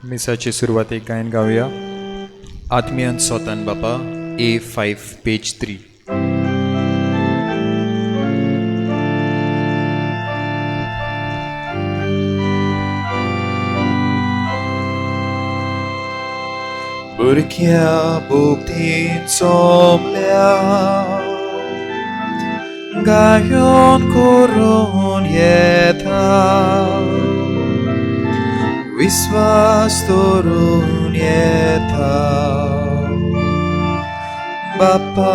मिसाचे सुरवातेक गायन गावया. आत्मियान सोतान बापा, A5 page 3. भुरग्या भोगतीन सोमल्या गायन करून येता, विस्वास दवरून येता, बापा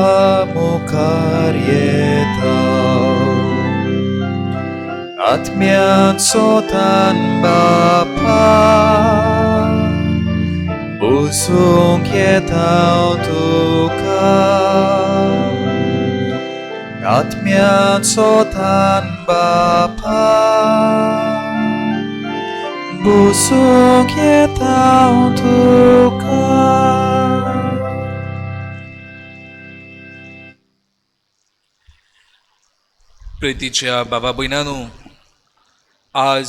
मुखार येता. आत्म्यान सोतान बापा बसूंक येता तुका, आत्म्यान सोतान बापा बसूंक येता तुका. प्रितीच्या बाबा भयणांनो, आज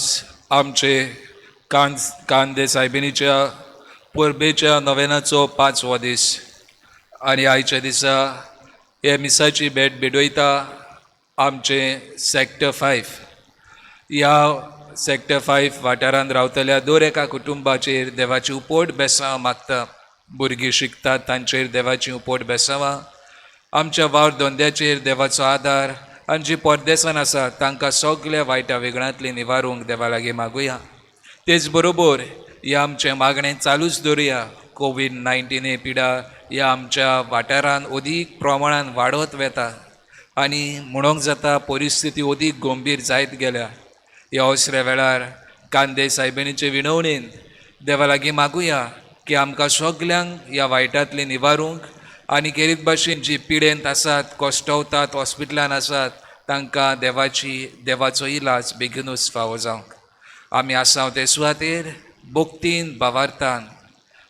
आमचे कांदे सायबिणीच्या परबेच्या नवेनाचो 5वो दीस आनी आयच्या दिसा हे मिसाची भेट भेटयता आमचे सेक्टर 5. ह्या सेक्टर 5 वाठारांत रावतल्या दर एका कुटुंबाचेर देवाची उपोट बेसांव मागता. भुरगीं शिकतात तांचेर देवाची उपोट बेसांवां, आमच्या वावर धंद्याचेर देवाचो आदार आनी जी परदेसान आसा तांकां सगल्या वायटा वेगळांतली निवारूंक देवा लागीं मागुया. तेच बरोबर ह्या आमचें मागणें चालूच दवरुया. कोवीड-19 ही पिडा ह्या आमच्या वाठारांत अदीक प्रमाणान वाडत वता आनी म्हणूंक जाता परिस्थिती अदीक गंभीर जायत गेल्या. ह्या अवसऱ्या वेळार कांदे सायबिणीचे विनवणेन देवा लागीं मागुया की आमकां सगल्यांक ह्या वायटांतली निवारूंक आनी खेरीत भाशेन जी पिडेंत आसात, कश्टवतात, हॉस्पिटलान आसात तांकां देवाचो इलाज बेगीनूच फावो जावंक. आमी आसा ते सुवातेर भक्तीन भावार्थान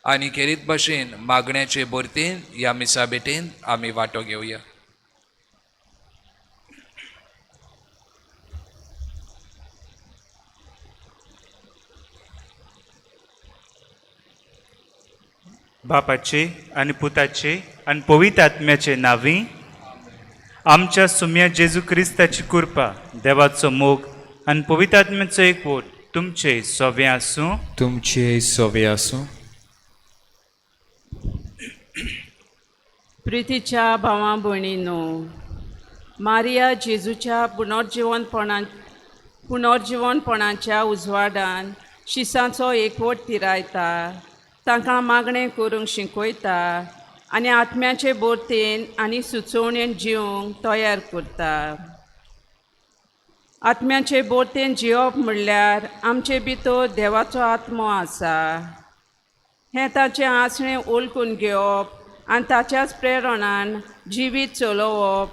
आनी खेरीत भाशेन मागण्याचे भरतीन ह्या मिसा भेटीन आमी वांटो घेवया. बापाचे आनी पुताचे आनी पवित्र आत्म्याचे नांवी आमच्या सुम्या जेजू क्रिस्ताची कृपा, देवाचो मोग आनी पवित्र आत्म्याचो एकवट तुमचे सोवे आसूं. तुमचे सोवे आसूं. प्रितीच्या भावा भयणीनो, मारिया जेजूच्या पुनर्जिवनपणाच्या उजवाडान शिसांचो एकवट तिरायता, तांकां मागणें करूंक शिकयता आनी आत्म्याचे बोरतेन आनी सुचोवणेन जिवंक तयार करता. आत्म्याचे बोरतेन जिवप म्हणल्यार आमचे भितर देवाचो आत्मो आसा हें ताचें आसणें वळखून घेवप आनी ताच्याच प्रेरणान जिवीत चलोवप.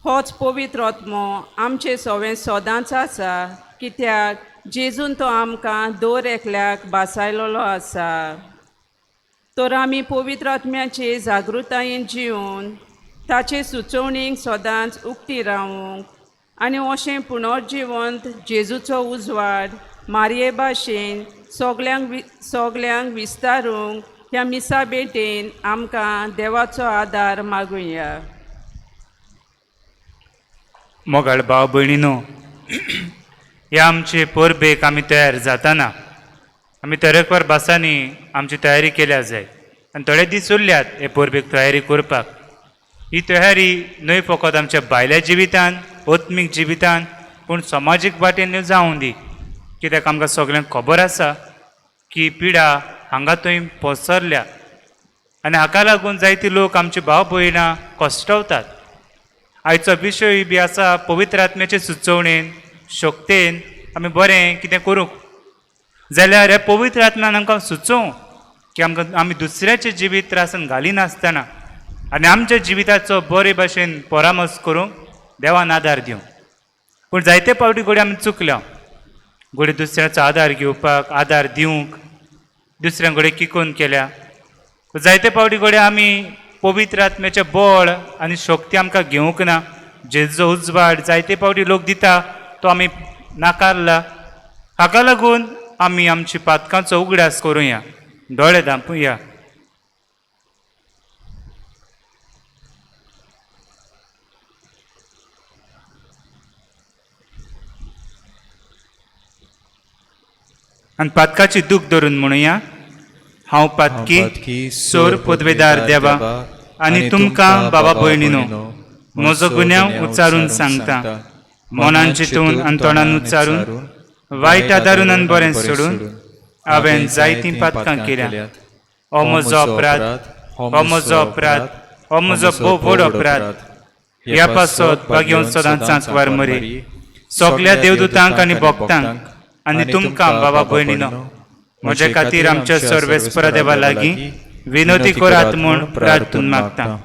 होच पवित्र आत्मो आमचे सवें सदांच आसा, कित्याक जेजून तो आमकां दर एकल्याक भासायलेलो आसा. तर आमी पवित्र आत्म्याचे जागृतायेन जिवन ताचे सुचोवणेक सदांच उक्ती रावूंक आनी अशें पुनर्जिवंत जेजूचो उजवाड मारये भाशेन सगल्यांक विस्तारूंक ह्या मिसा भेटेन आमकां देवाचो आदार मागुया. मोगाळ भाव भयणीनो, ह्या आमचे परबेक आमी तयार जाताना आमी तरेकवार भासांनी आमची तयारी केल्या जाय आनी थोडे दीस उरल्यात हे परबेक तयारी करपाक. ही तयारी न्हय फकत आमच्या भायल्या जिवितान, आत्मीक जिवितान, पूण समाजीक वाटेन जावं दी, कित्याक आमकां सगल्यांक खबर आसा की पिडा हांगा थंय पसरल्या आनी हाका लागून जायते लोक आमचे भाव भयणां कश्टवतात. आयचो विशय बी आसा पवित्र आत्म्याचे सुचोवणेन, शक्तेन आमी बरें कितें करूंक जाल्यार ह्या पवित्र आत्म्यान आमकां सुचोवं की आमकां आमी दुसऱ्याचें जिवीत त्रासान घालिनासतना आनी आमच्या जिविताचो बरे भाशेन परामर्श करूंक देवान आदार दिवं. पूण जायते फावटी घडये आमी चुकल्या, घडये दुसऱ्याचो आदार घेवपाक, आदार दिवंक दुसऱ्यां कडेन किकोन केल्या. जायते फावटी घडये आमी पवित्र आत्म्याचें बळ आनी शक्ती आमकां घेवंक ना. जेजो उजवाड जायते फावटी लोक दिता तो आमी नाकारला. हाका लागून आमी आमची पातकांचो उगडास करुया. दोळे धांपुया. आनी पातकाची दूख धरून म्हणुया, हांव पातकी सोर पदवेदार देवा आनी तुमकां बाबा भयणीनो म्हजो गुन्यांव उच्चारून सांगता. मनान चिंतून आनी तोंडान उच्चारून, वायट आदारून आनी बरें सोडून हांवें जायतीं पातकां केल्या. हो म्हजो अपराध, हो म्हजो अपराध, हो म्हजो भोव व्हड अपराध. ह्या पासत भाग्यवंत सदांच सांकवार मरे सगल्या देवदूतांक आनी भक्तांक आनी तुमकां बाबा भयणीनो म्हजे खातीर आमच्या सर्वेस्परा देवा लागीं विनवती करात म्हूण प्रार्थून मागता.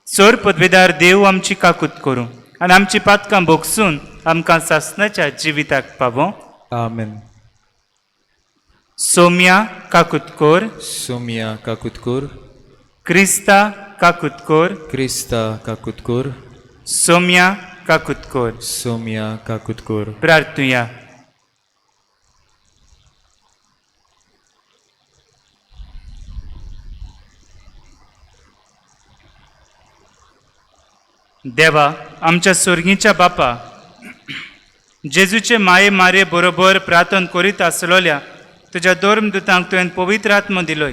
सोर पदवेदार देव आमची काकूत करूं आनी आमची पातकां भोगसून आमकां सासणाच्या जिविताक पावों. आमेन. सोम्या काकूत कर. सोमिया काकूत कर. क्रिस्ता काकूत कर. क्रिस्ता काकूत कर. सोम्या काकूत कर. सोमिया काकूत कर. प्रार्थुया. देवा आमच्या स्वर्गीच्या बापा, जेजूचे माये मारे बरोबर प्रार्थन करीत आसलोल्या तुज्या धर्मदुतांक तुवें पवित्र आत्मो दिलोय.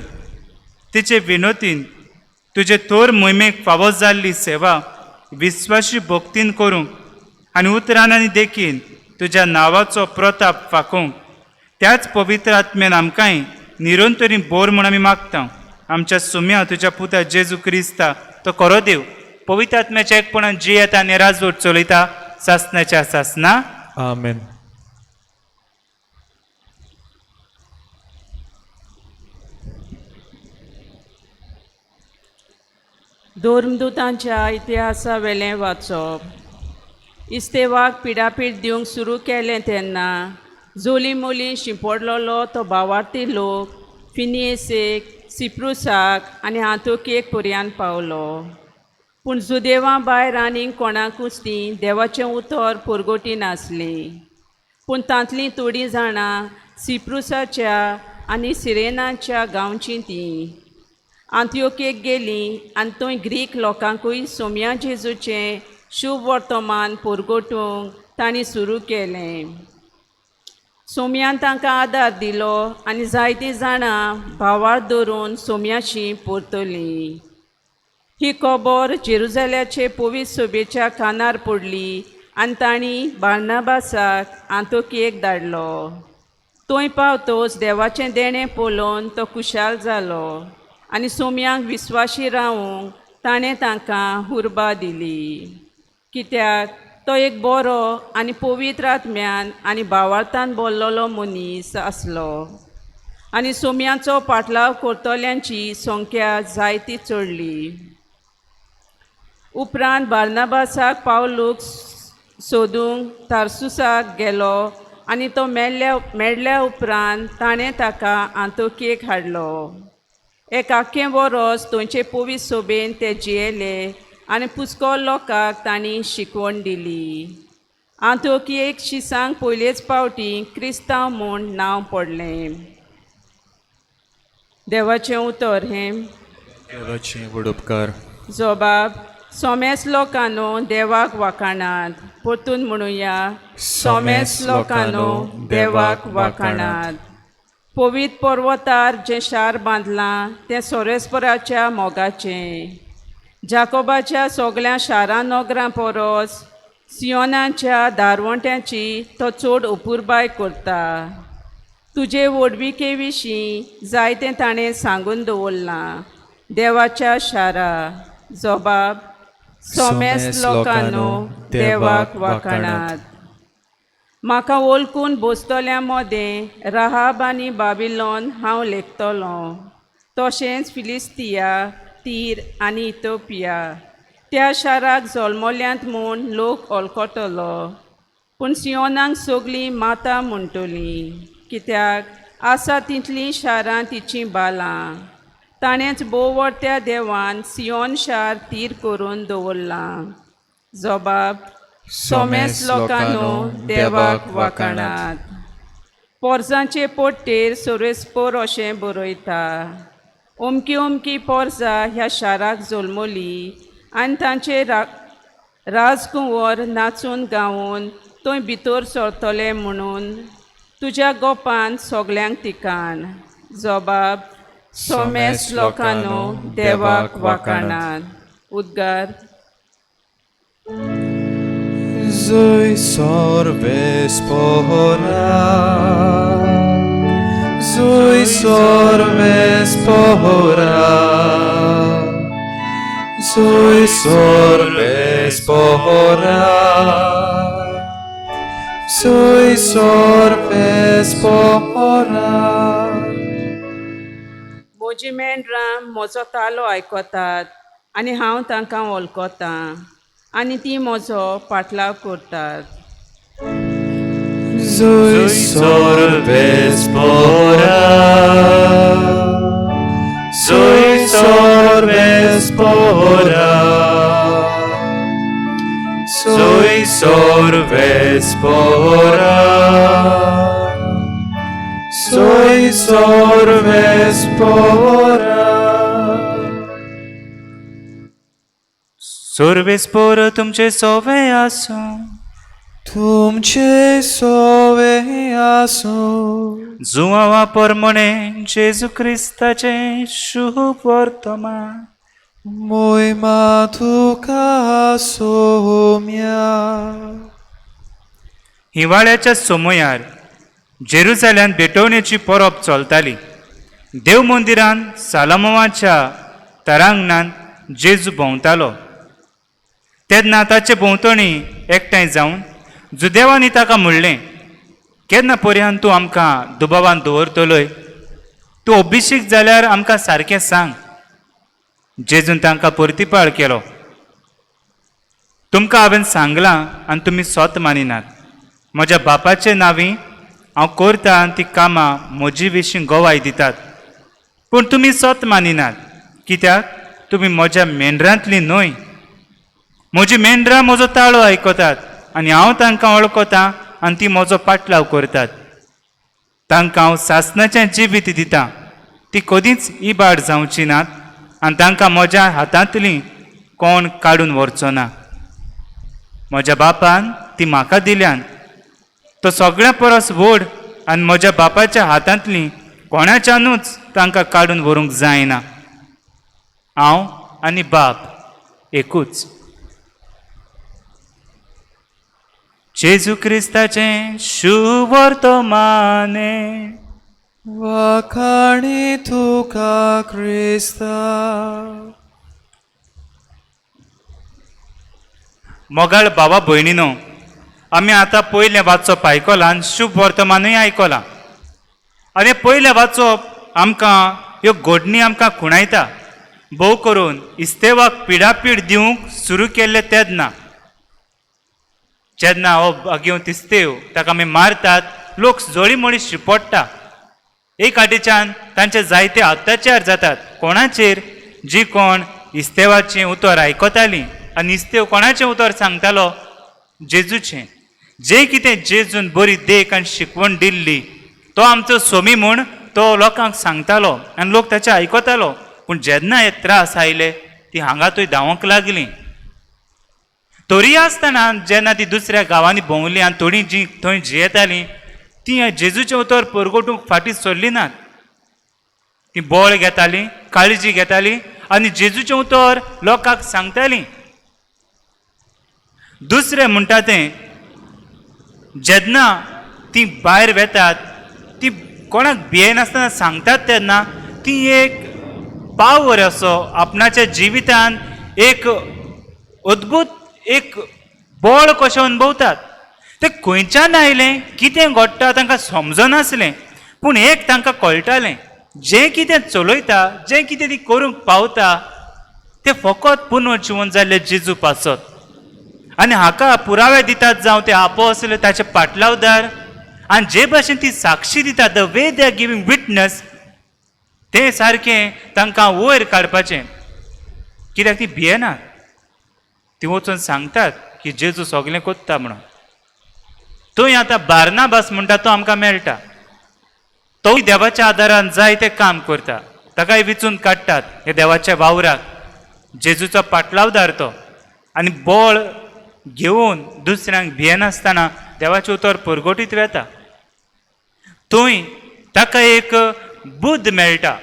तिचे विनोतीन तुजे थोर मोहिमेक फावो जाल्ली सेवा विस्वाशी भक्तीन करूंक आनी उतरान आनी देखीन तुज्या नांवाचो प्रताप फाकोवंक त्याच पवित्र आत्म्यान आमकांय निरंतरी बोर म्हूण आमी मागता. आमच्या सुम्या तुज्या पुता जेजू क्रिस्ता तो खरो देव पवित्र आत्म्याच्या एकपणान जियेता आनी राजवट चलयता सासणाच्या सासना. आमेन. धर्मदूतांच्या इतिहासा वेलें वाचप. इस्तेवाक पिडापीड दिवंक सुरू केलें तेन्ना जोली मोली शिंपडलेलो तो भावार्थी लोक फिनियेसेक, सिप्रुसाक आनी आंतोकेक पर्यान पावलो. पूण जुदेवा भायर आनीक कोणाकूच तीं देवाचें उतर पुरगोटी नासलीं. पूण तांतलीं थोडीं जाणां सिप्रुसाच्या आनी सिरेनाच्या गांवचीं तीं आंतयोकेक गेलीं आनी थंय ग्रीक लोकांकूय सोम्या जेजूचें शुभ वर्तमान पुरगोटूंक तांणी सुरू केलें. सोम्यान तांकां आदार दिलो आनी जायतीं जाणां भावार धरून सोम्याशी परतलीं. ही खबर जेरुजाल्याचे पवित्र सभेच्या कानार पडली आनी तांणी बार्नाबासाक आंतोकेक धाडलो. थंय पावतोच देवाचें देणें पळोवन तो खुशाल जालो आनी सोम्यांक विस्वाशी रावूंक ताणें तांकां उर्बा दिली. कित्याक तो एक बरो आनी पवित्र आत्म्यान आनी भावार्थान बोल्लोलो मनीस आसलो आनी सोम्याचो पाटलाव करतल्यांची संख्या जायती चडली. उपरांत बार्नाबासाक पावलूक सोदूंक तारसुसाक गेलो आनी तो मेळ्ळ्या उपरांत ताणें ताका आंतोकेक हाडलो. एक आख्खें वरोस थंयचे पवित्र सोबेन ते जियेले आनी पुस्कोल लोकांक तांणी शिकवण दिली. आंतोकेक शिसांक पयलेच पावटी क्रिस्तांव म्हूण नांव पडलें. देवाचें उतर हें. देवाचें व्हड उपकार. जोबाब सोमेस लोकांनो देवाक वाखाणात. परतून म्हणुया, सोमेस लोकांनो देवाक वाखाणात. पवित्र पर्वतार जें शार बांदलां तें सोरेस्पराच्या मोगाचें. जाकोबाच्या सगळ्या शारां नगरां परस सियोनाच्या दारवंट्याची तो चड अपुरबाय करता. तुजे व्हडविके विशीं जायतें ताणें सांगून दवरलां देवाच्या शारा. जोबाब सोमेस लोकांनो देवाक वाखाणात. म्हाका वळखून बसतल्या मदें राहाब आनी बाबिलोन हांव लेखतलो, तशेंच फिलिस्तिया, तीर आनी इथोपिया त्या शाराक जल्मल्यांत म्हूण लोक वळखतलो. पूण सियोनाक सगळीं माता म्हणटली, कित्याक आसा तितलीं शारां तिचीं बालां. ताणेंच भोववडत्या देवान सियोन शार तीर करून दवरलां. जोबाब सोमेस लोकांनो देवाक वाखाणात. पोरसांचे पोट्टेर सोरेस्पोर अशें बरयता. अमकी अमकी पोरसां ह्या शाराक जल्मली आनी तांचे राजकुंवर नाचून गावून थंय भितर सरतले म्हणून तुज्या गोपान सगल्यांक तिकान. जबाब सोमेस लोकांनो देवाक वाखाणात. उद्गार. Zoi sorves pora, Zoi sorves pora, Zoi sorves pora, Zoi sorves pora. म्हजी मेंढरां म्हजो तालो आयकतात आनी हांव तांकां वळखतां आनी ती म्हजो पाटलाव करतात. Zoi sorves pora, Zoi sorves pora, Zoi sorves pora, Zoi sorves pora. सोर्वेस्पोर तुमचे सोवे आसूं. तुमचे सोवे आसूं. जुआंवा परमणे जेजू क्रिस्ताचें शुभ वर्तमान. मोयमा तुका सोम्या. हिवाळ्याच्या सोमयार जेरुजाल्यांत भेटवणेची परब चलताली. देव मंदिरांत सालामोवाच्या तरांगणांत जेजू भोंवतालो तेन्ना ताचे भोंवतणी एकठांय जावन जुदेवांनी ताका म्हणलें, केन्ना पर्यंत तूं आमकां दुबावान दवरतलोय? तूं अभिशेक जाल्यार आमकां सारकें सांग. जेजून तांकां परतिपाळ केलो, तुमकां हांवें सांगलां आनी तुमी सोत मानिनात. म्हज्या बापाचे नांवी हांव करता आनी ती कामां म्हजे विशीं गवाय दितात, पूण तुमी सोत मानिनात कित्याक तुमी म्हज्या मेंढरांतली न्हय. म्हजी मेंढरां म्हजो ताळो आयकतात आनी हांव तांकां वळखतां आनी ती म्हजो पाटलाव करतात. तांकां हांव सासणाचें जिवीत दितां, ती कदींच इबाड जावची नात आनी तांकां म्हज्या हातांतली कोण काडून व्हरचो ना. म्हज्या बापान ती म्हाका दिल्यान, तो सगळ्या परस व्हड आनी म्हज्या बापाच्या हातांतली कोणाच्यानूच तांकां काडून व्हरूंक जायना. हांव आनी बाप एकूच. जेजू क्रिस्ताचें शुवर्तमाने. वाखाणी तुका क्रिस्ता. मोगाळ बाबा भयणीनो, आमी आतां पयलें वाचप आयकलां आनी शुभ वर्तमानूय आयकलां आनी पयलें वाचप आमकां ह्यो घडणी आमकां खुणायता, भोव करून इस्तेवाक पिडापीड दिवंक सुरू केल्लें तेन्ना. जेन्ना हो बागेवंत इस्तेव ताका आमी मारतात, लोक जळीमळी शिपडटा. एक आटेच्यान तांचे जायते अत्याचार जातात. कोणाचेर? जी कोण इस्तेवाचें उतर आयकतालीं. आनी इस्तेव कोणाचें उतर सांगतालो? जेजूचें. जें कितें जेजून बरी देख आनी शिकवण दिल्ली तो आमचो सोमी म्हूण तो लोकांक सांगतालो आनी लोक ताचें आयकतालो. पूण जेन्ना हे त्रास आयले ती हांगा थंय धांवंक लागली. तरी आसतना जेन्ना ती दुसऱ्या गांवांनी भोंवली आनी थोडीं जीं थंय जियेतालीं ती जेजूचें उतर परगटूंक फाटीं सरली नात. ती बळ घेताली, काळजी घेताली आनी जेजूचें उतर लोकांक सांगताली. दुसरें म्हणटा तें, जेन्ना ती भायर वेतात ती कोणाक भियेनासतना सांगतात तेन्ना ती एक पावर असो आपणाच्या जिवितान एक अद्भुत एक बळ कशें अनुभवतात. तें खंयच्यान आयलें, कितें घडटा तांकां समजनासलें, पूण एक तांकां कळटालें जें कितें चलयता, जें कितें ती करूंक पावता तें फकत पुनर्जिवन जाल्ले जेजू पासत. आनी हाका पुरावे दितात जावं ते आपोसले ताचे पाटलावदार आनी जे भाशेन ती साक्षी दितात, the way they are giving witness, तें सारकें तांकां वयर काडपाचें. कित्याक ती भियेनात, ती वचून सांगतात की जेजू सगलें कोत्ता म्हणून. थंय आतां बार्नाबास म्हणटा तो आमकां मेळटा. तोय देवाच्या आदारान जायतें काम करता. ताकाय विचून काडटात हे देवाच्या वावराक. जेजूचो पाटलावदार तो आनी बळ घेवन दुसऱ्यांक भियेनासतना देवाचें उतर परगटीत वेता. थंय ताका एक बुद्द मेळटा,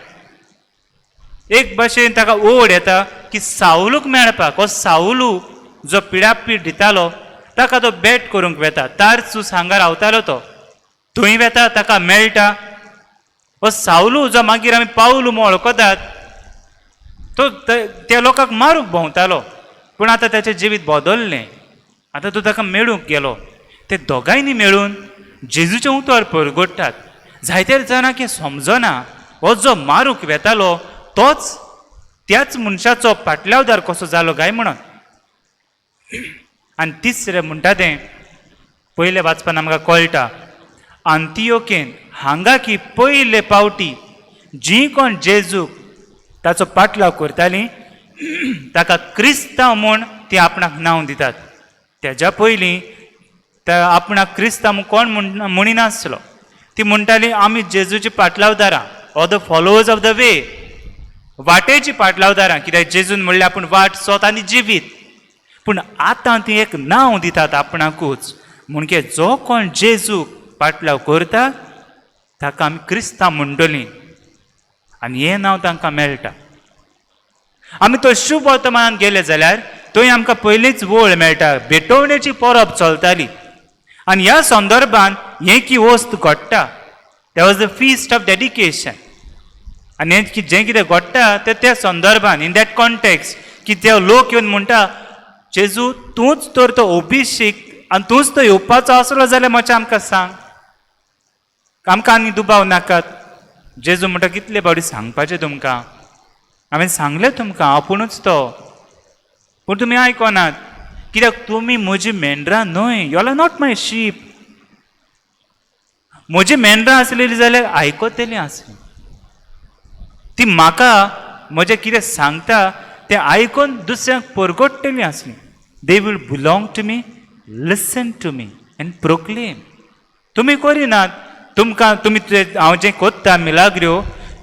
एक भाशेन ताका ओड येता की सावलूक मेळपाक. हो सावलू जो पिडापीड दितालो ताका तो भेट करूंक वेता. तारसूस हांगा रावतालो तो थंय वेता, ताका मेळटा. हो सावलू जो मागीर आमी पावलू म्हूण वळखतात तो त्या लोकांक मारूंक भोंवतालो, पूण आतां ताचें जिवीत बदल्लें. आतां तो ताका मेळूंक गेलो. ते दोगांयनी मेळून जेजूचें उतर परगट्टात. जायते जाणांक हें समजना, हो जो मारूंक वेतालो तोच त्याच मनशाचो पाटलावदार कसो जालो काय म्हणून. आनी तिसरें म्हणटा तें पयलें वाचपान आमकां कळटा, आंतियोकेन हांगा की पयले पावटी जीं कोण जेजूक ताचो पाटलाव करतालीं ताका क्रिस्तांव म्हूण ती आपणाक नांव दितात. तेज्या पयलीं आपणाक क्रिस्तांव म्हूण कोण म्हणिनासलो. ती म्हणटाली आमी जेजूची पाटलावदारां, or the followers of the way, वाटेची पाटलावदारां. कित्याक जेजून म्हणलें आपूण वाट, सोत आनी जिवीत. पूण आतां ती एक नांव दितात आपणाकूच, म्हणजे जो कोण जेजूक पाटलाव करता ताका आमी क्रिस्तांव म्हणटलीं आनी हें नांव तांकां मेळटा. आमी तो शुभ वर्तमानान गेले जाल्यार थंय आमकां पयलीच वळ मेळटा, भेटवणेची परब चलताली आनी ह्या संदर्भान हें की वस्त घडटा. That was the feast of dedication. आनी हें जें कितें घडटा तें त्या संदर्भान, इन that context, की ते लोक येवन म्हणटा, जेजू तूंच तर तो अभिषेक आनी तूंच तो येवपाचो आसलो जाल्यार मातशें आमकां सांग, आमकां आनी दुबाव नाकात. जेजू म्हणटा, कितले फावटी सांगपाचें तुमकां, हांवें सांगलें तुमकां आपुणूच तो, पूण तुमी आयकोनात, कित्याक तुमी म्हजी मेंढरां न्हय. You are not my sheep. म्हजी मेंढरां आसलेली जाल्यार आयकतलीं आसलीं, ती म्हाका म्हजें कितें सांगता तें आयकून दुसऱ्यांक परगट्टलीं आसलीं. They will belong to me, listen to me and proclaim. तुमी करिनात, तुमकां तुमी हांव जें कोत्ता मिलाग्र्यो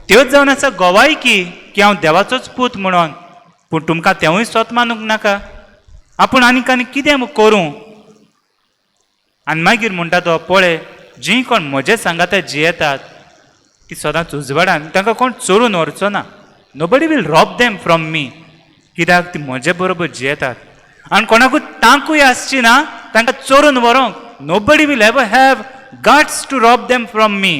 त्योच जावन आसा गोवायकी की हांव देवाचोच पूत म्हणून, पूण तुमकां तेंवूय सोत मानूंक नाका. आपूण आनीक आनी कितें करूं? आनी मागीर म्हणटा तो, पळय, जीं कोण म्हजे सांगाता जियेतात ती सदांच उजवाडान, तांकां कोण चोरून व्हरचो ना. Nobody will rob them from me, कित्याक ती म्हजे बरोबर जियेतात आनी कोणाकूय तांकूय आसची ना तांकां चोरून व्हरूंक. Nobody will ever have guts to rob them from me.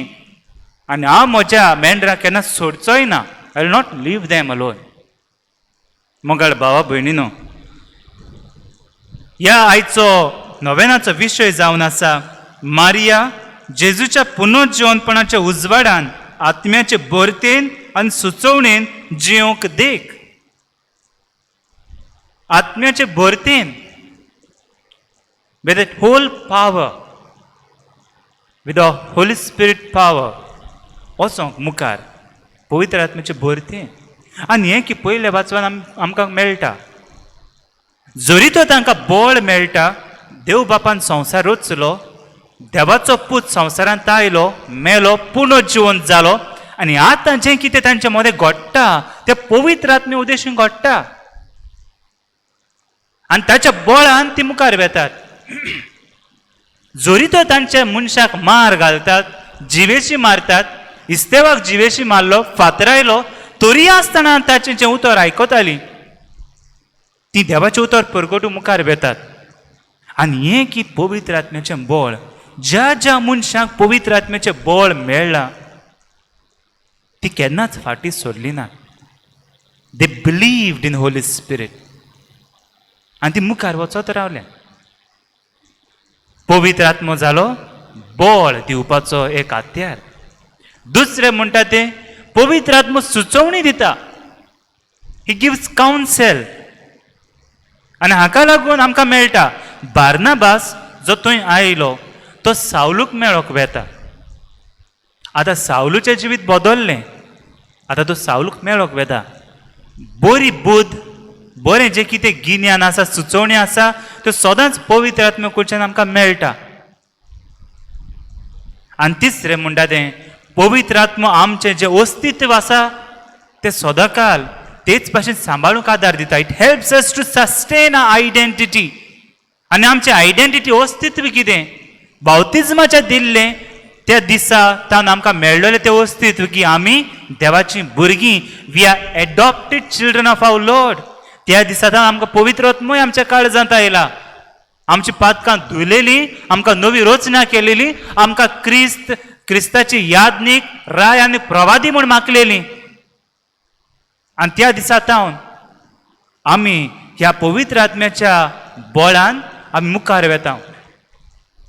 आनी हांव म्हज्या मेंढरां केन्ना सोडचोय ना. I will not leave them alone. मोगाळ भावा भयणीनो, ह्या आयचो नोवेनाचो विशय जावन आसा मारिया जेजूच्या पुनर्जिवनपणाच्या उजवाडान आत्म्याचे भरतेन आनी सुचोवणेन जियोंक देख. आत्म्याचे भरतेन, with that whole power, with the Holy Spirit power, वचोंक मुखार पवित्र आत्म्याचे भरतेन. आनी हें की पयल्या वाचवान आमकां मेळटा, जरी तो तांकां बळ मेळटा, देव बापान संवसार रचलो, देवाचो पूत संवसारांत आयलो, मेलो, पुनर्जिवंत जालो आनी आतां जें कितें तांच्या मदें घडटा तें पवित्र आत्मे उद्देशून घडटा आनी ताच्या बळान ती मुखार वेतात. जरी तो तांच्या मनशाक मार घालतात, जिवेशी मारतात, इस्तेवाक जिवेशी मारलो, फातरायलो, तरी आसतना ताचें जें उतर आयकतालीं ती देवाचें उतर परगटू मुखार वेतात. आनी हें की पवित्र आत्म्याचें बळ, ज्या ज्या मनशाक पवित्र आत्म्याचें बळ मेळ्ळां ती केन्नाच फाटीं सोडली ना. They believed in Holy Spirit आनी ती मुखार वचत रावले. पवित्र आत्मो जालो बळ दिवपाचो एक हत्यार. दुसरें म्हणटा तें पवित्र आत्मो सुचोवणी दिता. He gives counsel. आनी हाका लागून आमकां मेळटा, बार्नाबास जो थंय आयलो तो सावलूक मेळोंक वेता. आतां सावलूचें जिवीत बदल्लें, आतां तो सावलूक मेळोंक वेता. बरी बुद्द, बरें जें कितें गिन्यान आसा, सुचोवणी आसा, त्यो सदांच पवित्र आत्म्या कडच्यान आमकां मेळटा. आनी तिसरें म्हणटा तें पवित्र आत्मो आमचें जें अस्तित्व आसा तें सदांकाल तेच भाशेन सांबाळूंक आदार दिता. It helps us to sustain a identity. आनी आमचें आयडेंटिटी अस्तित्व कितें, बावतिज्माचें दिल्लें त्या दिसा तावन आमकां मेळ्ळेलें तें अस्तित्व की आमी देवाचीं भुरगीं, we are adopted children of our Lord. त्या दिसा तावन आमकां पवित्र आत्मोय आमच्या काळजांत आयला, आमची पातकां धुलेली, आमकां नवी रचना केलेली, आमकां क्रिस्ताची यादनीक राय आनी प्रवादी म्हूण मागलेली. आनी त्या दिसा तावन आमी ह्या पवित्र आत्म्याच्या बळान आमी मुखार वेता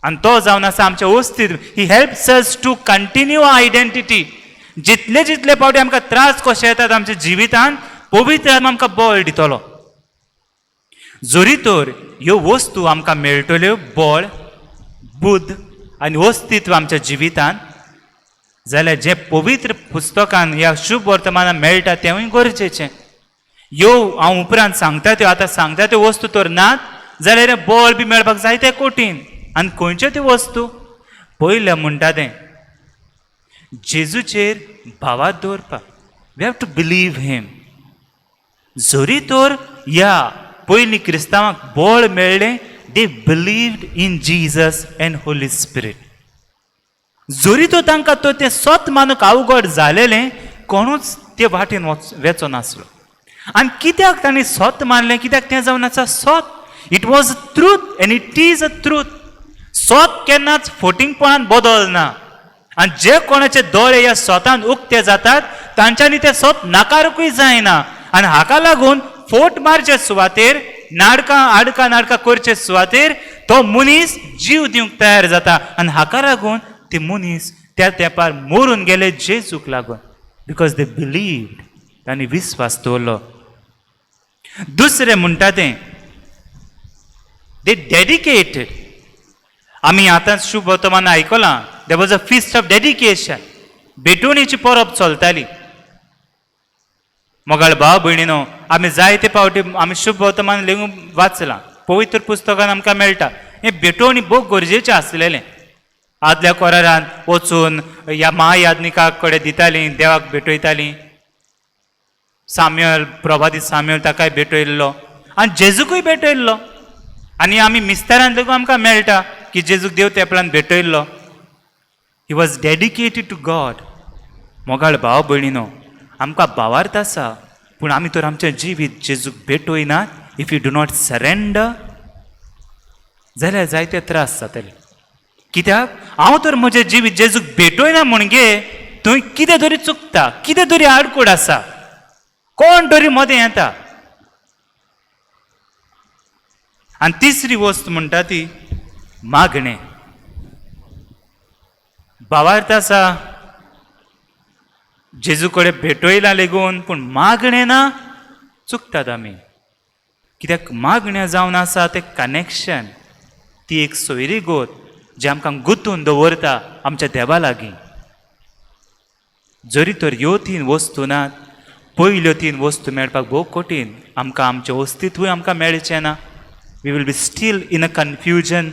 आनी तो जावन आसा आमचें अस्तित्व. He helps us to continue identity. जितले जितले फावटी आमकां त्रास कशे येतात आमच्या जिवितान, पवित्र आत्मा आमकां बळ दितलो. जरी तर ह्यो वस्तू आमकां मेळटल्यो, बळ, बुद्द आनी अस्तित्व आमच्या जिवितान, जाल्यार जें पवित्र पुस्तकान ह्या शुभ वर्तमानान मेळटा तेंवूय गरजेचें. ह्यो हांव उपरांत सांगता त्यो, आतां सांगता त्यो वस्तू तर नात जाल्यार बळ बी मेळपाक जायते कठीण. आनी खंयच्यो त्यो वस्तू? पयलें म्हणटा तें जेजूचेर भावार्थ दवरपाक. We have to believe him. जरी तर ह्या पयलीं क्रिस्तांवांक बळ मेळ्ळें, they believed in Jesus and Holy Spirit. जरी तर तांकां तो तें सत मानूंक अवघड जालेलें, कोणूच ते वाटेन वचो नासलो. आनी कित्याक तांणी सत मानलें? कित्याक तें जावन आसा सत. It was a truth and it is a truth. सत केन्नाच फटींगपणान बदलना. आनी जे कोणाचे दोळे ह्या सतान उक्ते जातात तांच्यांनी तें सत नाकारूंकूय जायना. आनी हाका लागून फोट मारचे सुवातेर, नाडकां आडकां नाडकां करचे सुवातेर तो मनीस जीव दिवंक तयार जाता. आनी हाका लागून ते मनीस त्या तेंपार मरून गेले जेजूक लागून, because they believed. तांणी विस्वास दवरलो. दुसरें म्हणटा तें दे डेडिकेटेड. आमी आतां शुभ वर्तमान आयकलां, there was a feast of dedication. भेटवणीची परब चलताली. मोगाळ भाव भयणीनो, आमी जायते फावटी आमी शुभ वर्तमान लेगून वाचलां, पवित्र पुस्तकान आमकां मेळटा, हें भेटवणी भोव गरजेचें आसलेलें. आदल्या कोरारान वचून ह्या महायाज्ञिका कडेन दितालीं, देवाक भेटयतालीं. साम्युअल, प्रभाती साम्युअल ताकाय भेटयल्लो आनी जेजूकूय भेटयल्लो. आनी आमी मिस्तारान लेगून आमकां मेळटा की जेजूक देव तेपळान भेटयल्लो. He was dedicated to God. मोगाळ भाव भयणीनो, आमकां भावार्थ आसा, पूण आमी तर आमचें जिवीत जेजूक भेटयनात, if you do not surrender, जाल्यार जायते त्रास जातले. कित्याक हांव तर म्हजें जिवीत जेजूक भेटयना म्हणगे थंय कितें तरी चुकता, कितें तरी आडकोड आसा, कोण तरी मदें येता. आनी तिसरी वस्त म्हणटा ती मागणें. भावार्थ आसा, जेजू कडेन भेटयला लेगून, पूण मागणें ना, चुकतात आमी. कित्याक मागणें जावन आसा तें कनेक्शन, ती एक सोयरी गोत जी आमकां गुंतून दवरता आमच्या देवा लागीं. जरी तर ह्यो तीन वस्तू नात, पयल्यो तीन वस्तू मेळपाक भोव कठीण आमकां, आमचें अस्तित्वूय आमकां मेळचें ना. We will be still in a confusion,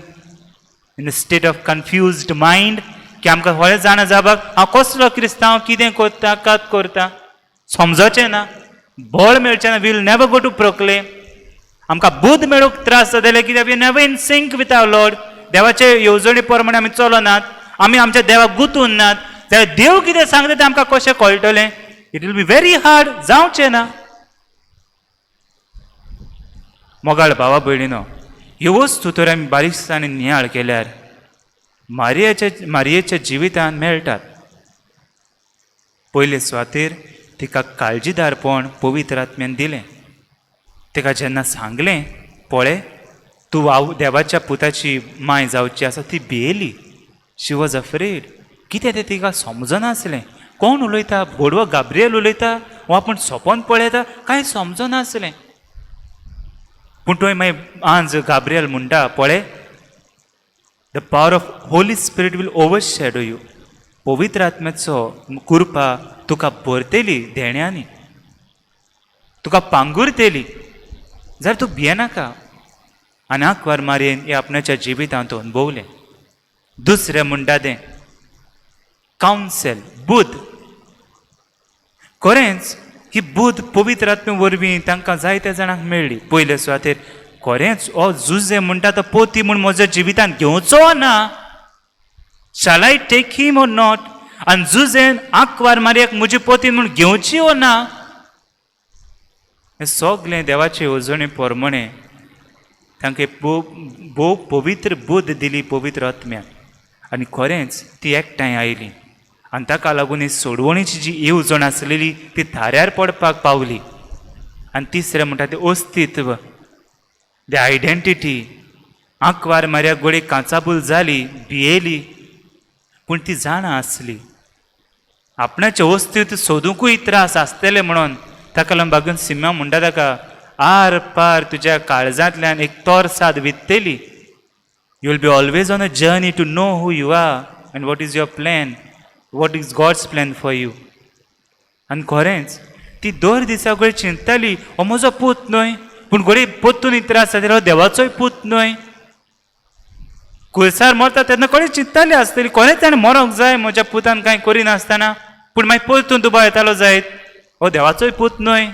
in a state of confused mind, की आमकां होळें जाणा जावपाक हांव कसलो क्रिस्तांव, कितें करता, कात करता, समजोचें ना, बळ मेळचें ना. We'll never go to proclaim. आमकां बुद्द मेळूंक त्रास जातले, कित्याक we never in sync with our Lord. देवाचे येवजणे प्रमाणे आमी चलनात, आमी आमच्या देवाक गुंतून नात, जाल्यार देव कितें सांगता तें आमकां कशें कळटलें? It will be very hard, जावचें ना. मोगाळ भावा भयणीनो, ह्यो वस्तू तर आमी बारीकसाणें नियाळ केल्यार मारयेच्या जिवितान मेळटात. पयले सुवातेर तिका काळजीदारपण पवित्र आत्म्यान दिलें. तिका जेन्ना सांगलें, पळय तूं आवय देवाच्या पुताची माय जावची आसा, ती भियेली. She was afraid. कितें तें तिका समजनासलें. कोण उलयता, बोडवो गाब्रियल उलयता वो आपूण सोपोन पळयता, कांय समजनासलें. पूण थंय मागीर आंज गाब्रियल म्हणटा, पळय, the power of Holy Spirit will overshadow you. पवित्र आत्म्याचो कृपा तुका भरतली, देण्यांनी तुका पांगुरतली, जाल्यार तूं भियेनाका. आनी आंकवार मारयेन हें आपणाच्या जिवितांत अणभवलें. दुसरें म्हणटा तें कावन्सेल, बुद्ध. खरेंच ही बुद्ध पवित्र आत्मे वरवीं तांकां जायत्या जाणांक मेळ्ळी. पयले सुवातेर खरेंच हो जुजे म्हणटा तो पोती म्हूण म्हज्या जिवितांत घेवचो ना, shall I take him or not? आनी जुजेन आंकवार मारयाक म्हजी पोती म्हूण घेवची ओ ना? हें सगलें देवाचे येवजणे प्रमाणे तांकां भोव भोव पवित्र बुद्ध दिली पवित्र आत्म्यान आनी खरेंच ती एकठांय आयली आनी ताका लागून ही सोडवणीची जी येवजण आसलेली ती थाऱ्यार पडपाक पावली. आनी तिसरें म्हणटा तें अस्तित्व, the identity. आंकवार मारया गोडे कांचाबूल जाली, भियेली, पूण ती जाणा आसली आपणाचें अस्तित्व सोदुंकूय त्रास आसतले म्हणून. ताका लागून बागून सिम्या म्हणटा ताका, आर पार तुज्या काळजांतल्यान एक तोरसाद वित्तली. You will be always on a journey to know who you are and what is your plan, what is God's plan for you. आनी खरेंच ती दर दिसा घडये चिंतताली, हो म्हजो पूत न्हय, पूण घडये परतून त्रास जाता, हो देवाचोय पूत न्हय. कुळसार मरता तेन्ना कोणी चिंतताली आसतली, खरेंच ताणें मरोंक जाय म्हज्या पुतान कांय करिनासतना, पूण मागीर परतून दुबाव येतालो जायत, हो देवाचोय पूत न्हय.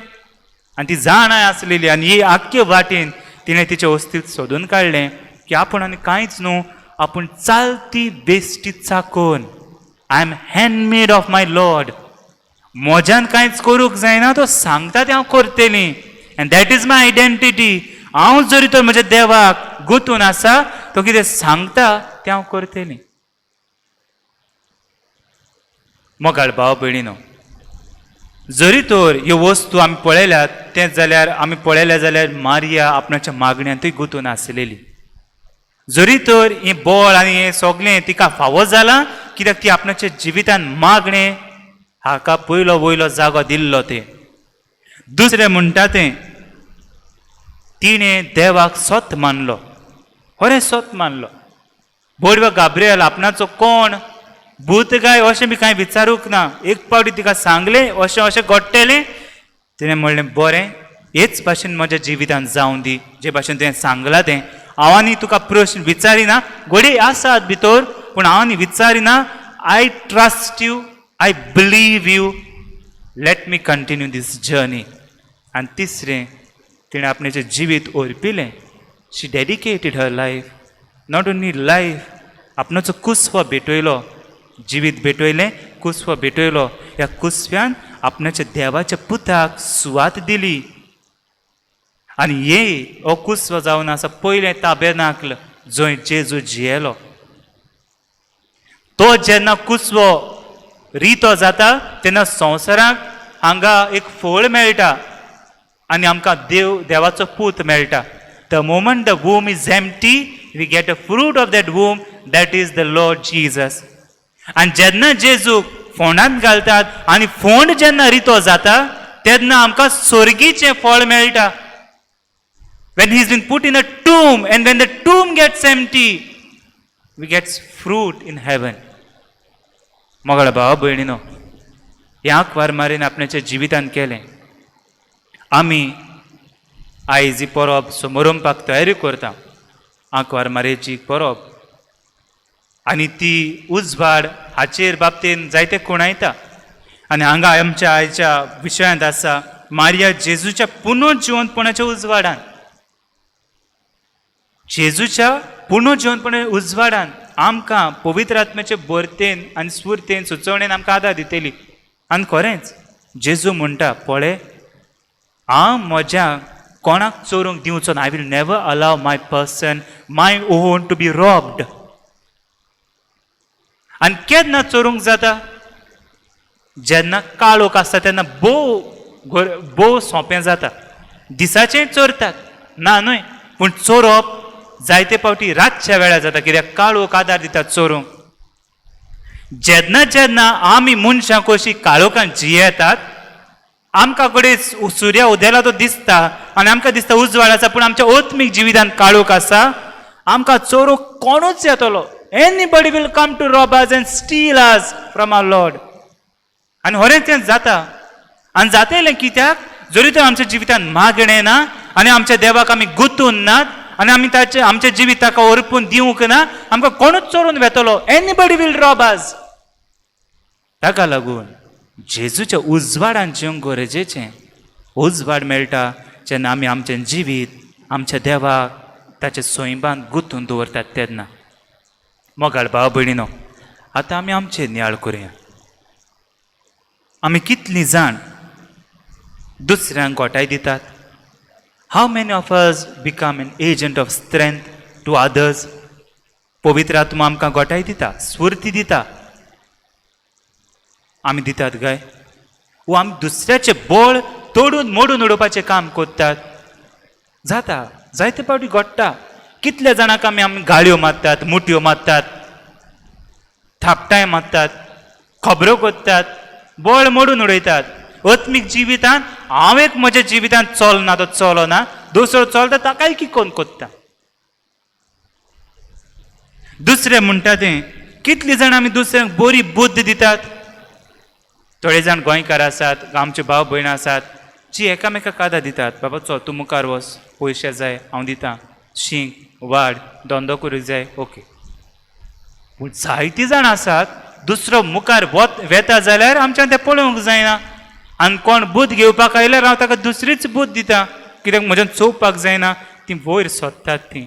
आनी ती जाणाय आसलेली आनी ही आख्खे वाटेन तिणें तिचें अस्तित्व सोदून काडलें की आपूण आनी कांयच न्हू, आपूण चालती बेश्टी चाकोन. I am handmaid of my Lord. म्हज्यान कांयच करूंक जायना, तो सांगता तें हांव करतली and that is my identity. हांव जरी तर म्हज्या देवाक गुंतून आसा, तो कितें सांगता तें हांव करतली. मोगाळ भाव भयणीनो, जरी तर ह्यो वस्तू आमी पळयल्यात तें जाल्यार आमी पळयल्या जाल्यार मारिया आपणाच्या मागण्यांतूय गुंतून आसलेली. जरी तर हें बळ आनी हें सगळें तिका फावो जालां कित्याक ती आपणाच्या जिवितान मागणें हाका पयलो वयलो जागो दिल्लो. तें दुसरें म्हणटा तें तिणें देवाक सत मानलो, खरें सत मानलो. बोडव्या गाब्रियल आपणाचो कोण भूत काय अशें बी कांय विचारूंक ना. एक पावटी तिका सांगलें अशें अशें घडटलें, तिणें म्हणलें बरें, हेच भाशेन म्हज्या जिवितान जावं दी, जे भाशेन तुवें सांगलां तें. हांव आनी तुका प्रश्न विचारिना, घडये आसात भितर पूण हांव आनी विचारिना. I trust you, I believe you, let me continue this journey. आनी तिसरें तिणें आपणाचें जिवीत ओरपिलें. She dedicated her life, not only life, आपणाचो कुसवो भेटयलो, जिवीत भेटयलें, कुसवो भेटयलो. ह्या कुसव्यान आपणाच्या देवाच्या पुताक सुवात दिली आनी ये हो कुसवो जावन आसा पयलें ताबेनाकल जंय जेजू जियेलो. तो जेन्ना कुसवो रितो जाता तेन्ना संवसाराक हांगा एक फळ मेळटा आनी आमकां देव देवाचो पूत मेळटा. The moment the womb is empty, we get a fruit of that womb, that is the Lord Jesus. आनी जेन्ना जेजूक फोंडांत घालतात आनी फोंड जेन्ना रितो जाता तेन्ना आमकां सोर्गीचें फळ मेळटा. When he is been put in a tomb and when the tomb gets empty, we gets fruit in heaven. मोगाळ भाव भयणीनो, ह्या आंकवार मारीन आपणाच्या जिवितान केलें. आमी आयज ही परब समोरंपाक तयारी करता, आंकवार मारयेची परब, आनी ती उजवाड हाचेर बाबतीन जायते खुणायता. आनी हांगा आमच्या आयच्या विशयांत आसा मारिया जेजूच्या पुनर्जिवंतपणाच्या उजवाडान. जेजूच्या पुनर्जिवंतपणा उजवाडान आमकां पवित्र आत्म्याचे भरतेन आनी स्फुर्तेन सुचोवणेन आमकां आदार दितली. आनी खरेंच जेजू म्हणटा, पळय, हांव म्हज्या कोणाक चोरूंक दिवचो ना. I will never allow my person, my own to be robbed. आनी केन्ना चोरूंक जाता? जेन्ना काळोख आसता तेन्ना भोव भोव सोंपें जाता. दिसाचें चोरतात, ना न्हय, पूण चोरप जायते फावटी रातच्या वेळार जाता कित्याक काळोख आदार दिता चोरूंक. जेन्ना जेन्ना आमी मनशां कशीं काळोखान जियेतात, आमकां कडेन सुर्या उदेला तो दिसता आनी आमकां दिसता उजवाड आसा, पूण आमच्या आत्मीक जिवितान काळोख आसा. आमकां चोरूंक कोणूच येतलो. Anybody will come to rob us and steal us from our Lord. आनी खरेंच तें जाता आनी जातलें कित्याक जरी तर आमच्या जिवितान मागणें ना आनी आमच्या देवाक आमी गुंतून नात आनी आमी ताचे आमचें जिवीत ताका ओरपून दिवंक ना, आमकां कोणूच चोरून वेतलो. Anybody will rob us. ताका लागून जेजूच्या उजवाडान जिवंक गरजेचें. उजवाड मेळटा जेन्ना आमी आमचें जिवीत आमच्या देवाक ताच्या स्वयंबान गुंतून दवरतात तेन्ना. मोगाळ भाव भयणीनो, आतां आमी आमचें नियाळ करुया. आमी कितलीं जाण दुसऱ्यांक गोठाय दितात? How many of us become an agent of strength to others? पवित्र आत्मा आमकां गोठाय दिता, स्फूर्ती दिता. आमी दितात काय वो आमी दुसऱ्याचें बळ तोडून मोडून उडोवपाचें काम करतात? जाता, जायते फावटी घडटा. कितल्या जाणांक आमी आमी गाळयो मारतात, मुठयो मारतात, थापटांय मारतात, खबरो करतात, बळ मोडून उडयतात. आत्मीक जिवितान हांव एक म्हज्या जिवितान चलना तो चलना, दुसरो चलता ताकाय किकोन कोत्ता. दुसरें म्हणटा तें, कितली जाणां आमी दुसऱ्यांक बरी बुद्द दितात? थोडे जाण गोंयकार आसात, आमचे भाव भयणां आसात जी एकामेकाक आदार दितात. बाबा चल तूं मुखार वच, पयशे जाय हांव दितां, शीक वाड, धंदो करूंक जाय, ओके. पूण जायतीं जाणां आसात दुसरो मुखार वत वेता जाल्यार आमच्यान तें पळोवंक जायना आनी कोण बुद्द घेवपाक आयल्यार हांव ताका दुसरीच बुद्द दिता, कित्याक म्हज्यान चोवपाक जायना ती वयर सोदतात ती.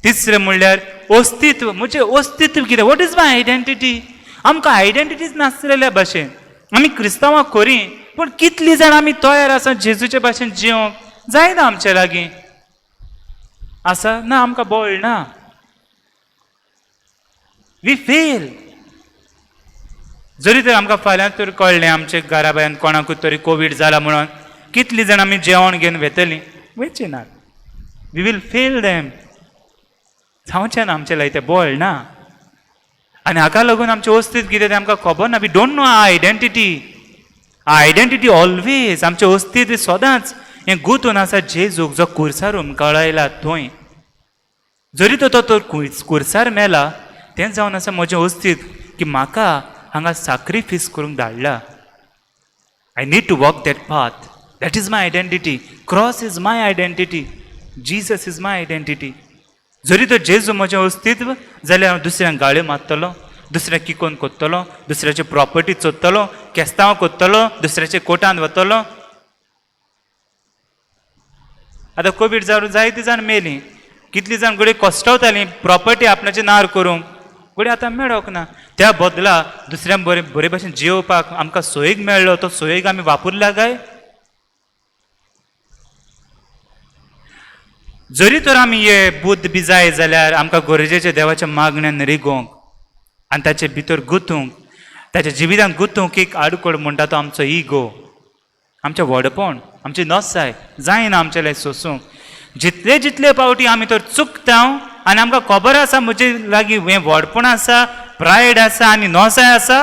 तिसरें म्हणल्यार अस्तित्व. म्हजें अस्तित्व कितें? What is my identity? आमकां आयडेंटिटीच नासलेल्या भाशेन. आमी क्रिस्तांवां खरीं, पूण कितलीं जाणां आमी तयार आसा जेजूचे भाशेन जिवंक? जायना आमचे लागीं आसा ना, आमकां बळ ना. We fail. जरी तर आमकां फाल्यां तर कळ्ळें आमचे घरा भायन कोणाकूच तरी कोवीड जाला म्हणून, कितलीं जाणां आमी जेवण घेवन वेतलीं? वयची नात. We will fail them. जावचें ना, आमचें लागीं तें बळ ना. आनी हाका लागून आमचें अस्तित्व कितें तें आमकां खबर ना. We don't know identity. Identity always, आमचें अस्तित्व सदांच हें गुंतून आसा जेजूक जो कुर्सार हुमकळायला थंय. जरी तो तर कुर्सार मेला, तें जावन आसा म्हजें अस्तित्व की म्हाका हांगा साक्रिफीस करूंक धाडला. I need to walk that path. That is my identity. Cross is my identity. Jesus is my identity. जरी तर जेजू म्हजें अस्तित्व जाल्यार हांव दुसऱ्यांक गाळयो मारतलो, दुसऱ्याक किकोन कोत्तलो, दुसऱ्याची प्रॉपर्टी चोरतलो, केस्तांव कोत्तलो, दुसऱ्याच्या कोटान वतलो. आतां कोवीड जावन जायतीं जाण मेलीं. कितलीं जाण घडये कश्टवतालीं प्रॉपर्टी आपणाचें नार करूंक, घडये आतां मेळोंक ना. त्या बदला दुसऱ्यांक बरे बरे भशेन जियोवपाक आमकां सोयीक मेळ्ळो, तो सोयीक आमी वापरला काय? जरी तर आमी हे बुद्द बी जाय जाल्यार आमकां गरजेचें देवाच्या मागण्यान रिगोवंक आनी ताचे भितर गुंतूंक, ताच्या जिवितान गुंतूंक एक आडखळ म्हणटा तो आमचो इगो, आमचें व्हडपण, आमची नसाय. जायना आमचें लायक सोसूंक. जितले जितले पावटी आमी तर चुकता आनी आमकां खबर आसा म्हजे लागीं हें व्हडपण आसा, प्रायड आसा आनी नसाय आसा,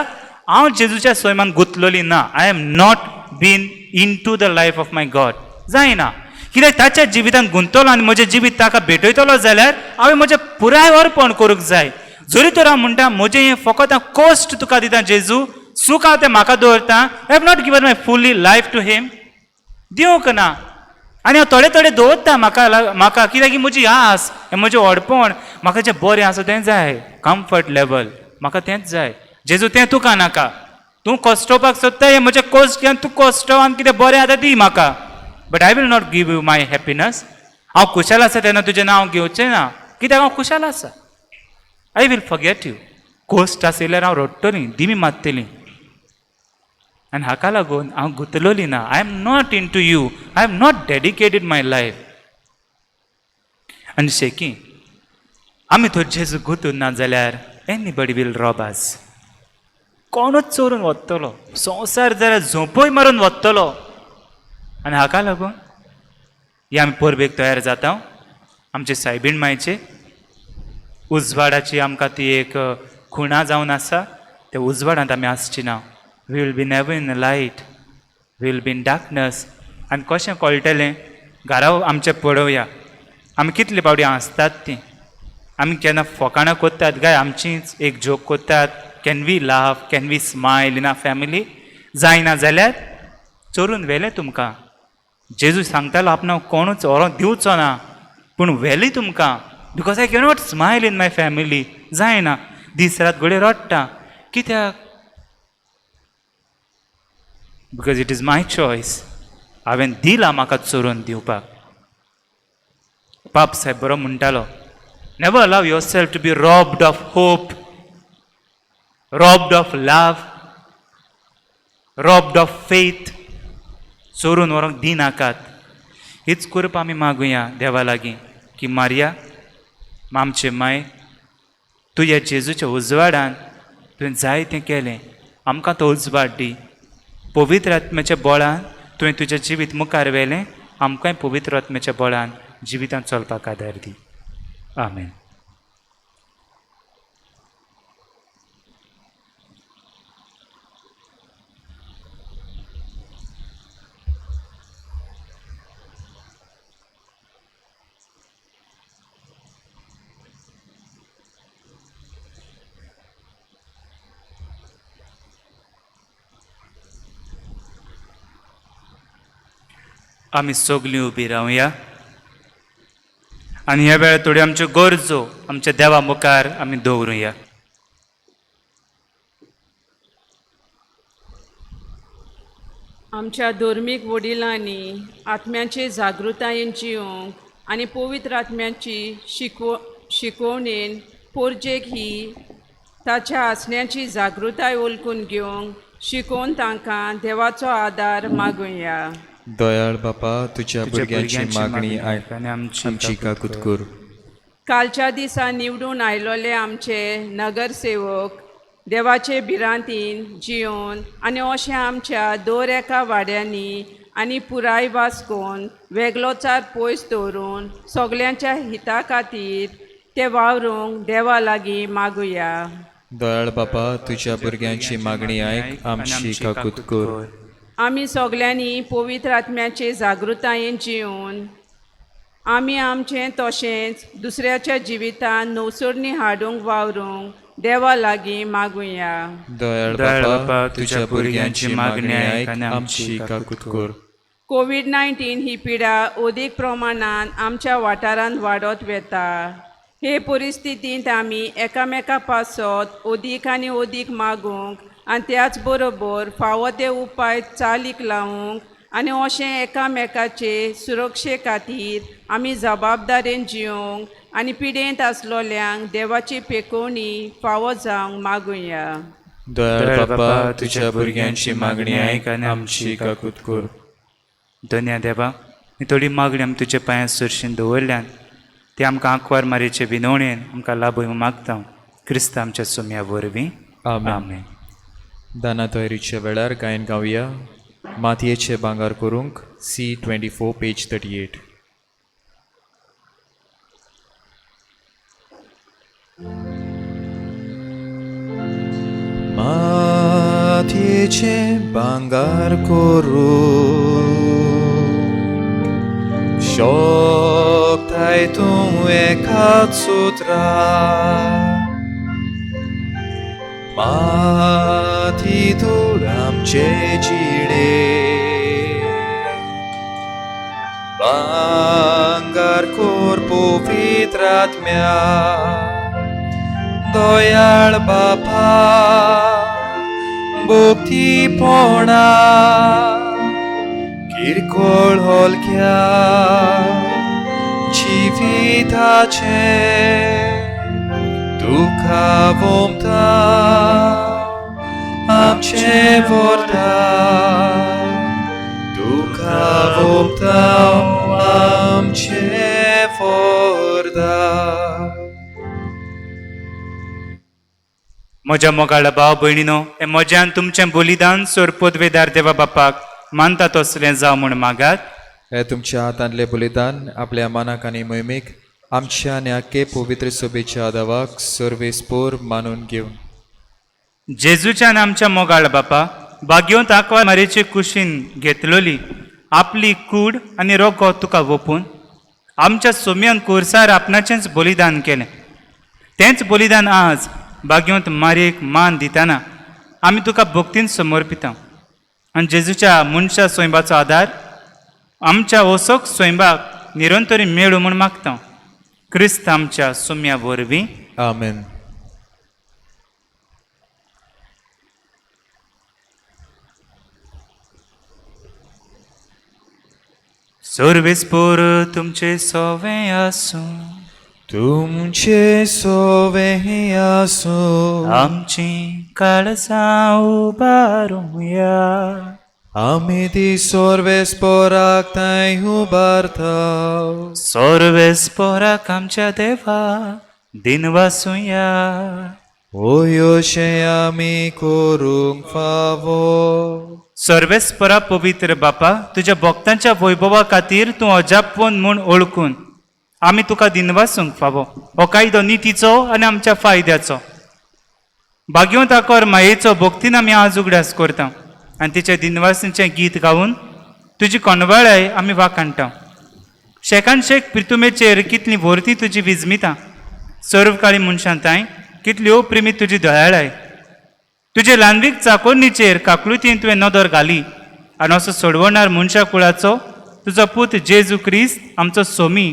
हांव जेजूच्या स्वयमान गुंतलोली ना. I am not been into the life of my God. जायना, कित्याक ताच्या जिवितान गुंतलो आनी म्हजें जिवीत ताका भेटयतलो जाल्यार हांवें म्हजें पुराय अर्पण करूंक जाय. जरी तर हांव म्हणटा म्हजें हें फकत हांव कश्ट तुका दिता जेजू, सूख हांव तें म्हाका दवरता, I have not given my fully life to him, दिवंक ना. आनी हांव थोडे थोडे दवरता म्हाका म्हाका, कित्याक की म्हजी आस, हें म्हजें व्हडपण, म्हाका जें बरें आसा तें जाय, कम्फर्ट लेवल म्हाका तेंच जाय. जेजू तें तुका नाका, तूं कश्टोवपाक सोदता, हें म्हजें कश्ट घेवन तूं कश्टो आनी कितें बरें आतां दी म्हाका, but I will not give you my happiness. हांव खुशाल आसा तेन्ना तुजें नांव घेवचें ना, कित्याक हांव खुशाल आसा. I will forget you. कश्ट आशिल्ल्यार हांव रडटलीं, दिमी मारतलीं. आनी हाका लागून हांव गुंतलोली ना. I am not into you. I am not dedicated my life. आनी शेकी आमी थंय जेजू गुंतून ना जाल्यार एनीबडी will Rob आस. कोणूच चोरून वतलो, संवसार जाल्यार झोंपय मारून वतलो. आनी हाका लागून हे आमी परबेक तयार जाता. आमचे सायबीण मायचे उजवाडाची आमकां ती एक खुणा जावन आसा. त्या उजवाडांत आमी आसची ना. We will be never in light, we will be in darkness. आनी कशें कळटलें? घरा आमचें पळोवया आमी कितले फावटी हांसतात तीं, आमी केन्ना फोकाणां करतात काय आमचीच एक जोक करतात? Can we laugh, can we smile in our family? जायना जाल्यार चोरून व्हेलें तुमकां. जेजू सांगतालो आपणाक कोणूच व्हरोन दिवचो ना, पूण व्हेली तुमकां, because I cannot smile in my family. जायना, दीस रात घडये रडटा. कित्याक? Because it is my choice. हांवें दिलां म्हाका चोरून दिवपाक. पाप साहेब बरो म्हणटालो, never allow yourself to be robbed of hope, robbed of love, robbed of faith. चोरून व्हरूंक दिनाकात. हीच कृपा आमी मागुया देवा लागीं की मारिया आमचे माय, तुज्या जेजूच्या उजवाडान तुवें जायतें केलें, आमकां तो उजवाड दी. पवित्र आत्म्याच्या बळान तुवें तुजें जिवीत मुखार व्हेलें, आमकांय पवित्र आत्म्याच्या बळान जिवितांत चलपाक आदार दी. आमेन. आमी सगलीं उबी रावया आनी ह्या वेळार थोड्यो आमच्यो गरजो आमच्या देवा मुखार आमी दवरुया. आमच्या धर्मीक वडिलांनी आत्म्याचे जागृतायेन जिवंक आनी पवित्र आत्म्याची शिकोवणेन पोरजेक ही ताच्या आसण्याची जागृताय वळखून घेवंक शिकोवन तांकां देवाचो आदार मागुया. दयाळ बापा, तुज्या भुरग्यांची मागणी आयक आनी आमची काकूत कर. कालच्या दिसा निवडून आयलोले आमचे नगरसेवक देवाचे भिरांतीन जियोन आनी अशें आमच्या दर एका वाड्यांनी आनी पुराय वास्कोन वेगळोचार पयस दवरून सगल्यांच्या हिता खातीर ते वावरूंक देवा लागीं मागुया. दयाळ बापा, तुज्या भुरग्यांची मागणी आयक आमची काकूत कर. आमी सगल्यांनी पवित्र आत्म्याचे जागृतायेन जिवन आमी आमचें तशेंच दुसऱ्याच्या जिवितांत नवसरणी हाडूंक वावरूंक देवा लागीं मागुया. दयाळ बापा, तुज्या भुरग्यांची मागणी आयक आमची काकूत कर. कोवीड-19 ही पिडा अदीक प्रमाणान आमच्या वाठारांत वाडत वता. हे परिस्थितींत आमी एकामेका पासत अदीक आनी अदीक मागूंक आनी त्याच बरोबर फावो ते उपाय चालीक लावूंक आनी अशें एकामेकाचे सुरक्षे खातीर आमी जबाबदारेन जिवंक आनी पिडेंत आसलोल्यांक देवाची पेकोवणी फावो जावंक मागुया. दयाळ बापा, तुज्या भुरग्यांची मागणी आयक आनी आमची काकूत कर. धन्या देवा, ही थोडी मागणी आमी तुज्या पांयां सरशीन दवरल्यान ती आमकां आंकवार मारयेचे विनवणेन आमकां लाभय म्हूण मागता, क्रिस्त आमच्या सुम्या वरवीं. आमेन. आमेन. दाना तयारीच्या वेळार गायन गावया मातयेचे भांगर करूंक, C 24 page 38. मातयेचे भांगर करूंक शकताय तूं एकाच सुत्रा, माती धूळ आमचे जिणे, भांगर कोर पवित्र आत्म्या. दयाळ बापा, भक्तीपणा किरकोळ हलक्या जिविताचें तुका वोमता आमचें वरता, तुका वोमता आमचें वरता. म्हज्या मोगाळ भाव भयणीनो, हें म्हज्यान तुमचें बलिदान सोर पदवेदार देवा बापाक मानता तसलें जावं म्हूण मागात. हे तुमच्या हातांतले बलिदान आपल्या मनाक आनी मोहिमेक आमच्या आनी आख्खे पवित्र सभेच्या दावाक सर्वेस्पोर मानून घेवन. जेजूच्यान आमच्या मोगाळ बापा बागेवंत आंकवार मारयेचे कुशीन घेतलोली आपली कूड आनी रोगो तुका वोपून आमच्या सोम्यान कुर्सार आपणाचेंच बलिदान केलें. तेंच बलिदान आज बागेवंत मारयेक मान दितना आमी तुका भक्तीन समर्पिता आनी जेजूच्या मनशा स्वयंबाचो आदार आमच्या ओसोक स्वयंबाक निरंतरी मेळूं म्हूण मागता, क्रिस्त आमच्या सुम्या वरवीं. आमेन. सर्वेस्पोर तुमचे सोवें आसूं. तुमचे सोवे आसूं. आमची काळजां उबारुया. आमी ती सोर्वेस्पोराक थंय उबारता. सर्वेस्पोराक आमच्या देवा दिनवासुया. ओयोशें आमी करूंक फावो. सर्वेस्परा पवित्र बापा, तुज्या भक्तांच्या वैभवा खातीर तूं अजापवन म्हूण ओळखून आमी तुका दिनवासूंक फावो. हो कायदो नितीचो आनी आमच्या फायद्याचो. भाग्यवंत आकर मायेचो भक्तीन आमी आज उगडास करता आनी तिच्या दिनवासींचें गीत गावन तुजी कोंडवाळाय आमी वाखाणटा. शेकान शेक प्रितुमेचेर कितली व्हरती तुजी विजमितां, सर्वकाळी मनशां तांय कितली अप्रेमी तुजी दयाळाय. तुजे ल्हानवीक चाकोरणीचेर काकलुतीन तुवें नदर घाली आनी असो सोडवणार मनशा कुळाचो तुजो पूत जेजू क्रिस्त आमचो सोमी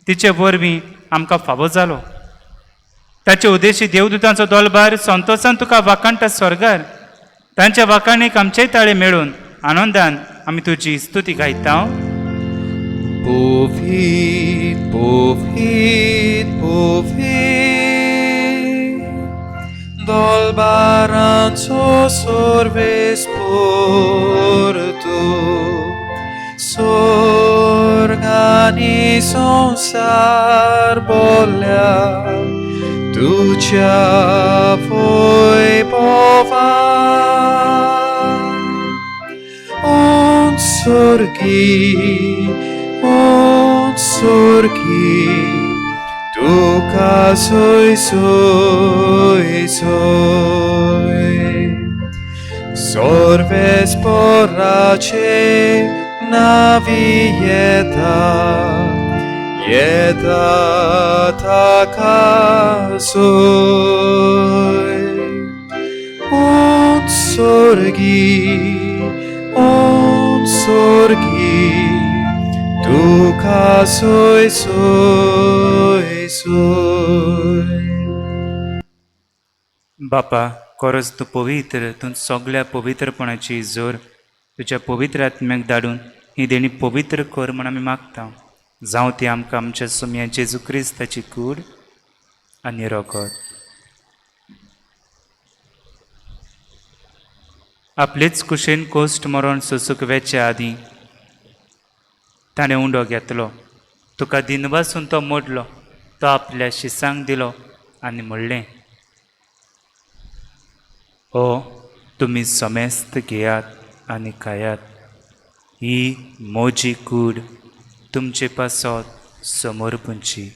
तिचे वरवीं आमकां फावो जालो. ताचे उद्देशी देवदूतांचो दोलबार संतोसान तुका वाखाणटा स्वर्गार. तांच्या वाखाणीक आमचेय ताळे मेळून आनंदान आमी तुजी स्तुती गायता. Povit, povit, povit, Dolbaranzo sorves porto, Sorgani sonsar bolea, Ducea voi pova. Un sorgi, un sorgi, tuca soi soi soi. Sorves porrace navieta, yeta taka soi. Un sorgi, un sorgi, tuca soi soi soi. बापा, खरोच तूं पवित्र, तूं सगळ्या पवित्रपणाची जोर तुज्या पवित्र आत्म्याक धाडून ही देणी पवित्र कर म्हूण आमी मागता. जावं ती आमकां आमच्या सोमया जेजू क्रिस्ताची कूड आनी रोगत. आपलेच कुशेन कोश्ट मरण सोसूंक वेचे आदीं ताणें उंडो घेतलो, तुका दिनवासून तो मोडलो, तो आपल्या शिसांक दिलो आनी म्हणलें, हो तुमी समेस्त घेयात आनी खायात, ही म्हजी कूड तुमचे पासत समर्पूंची.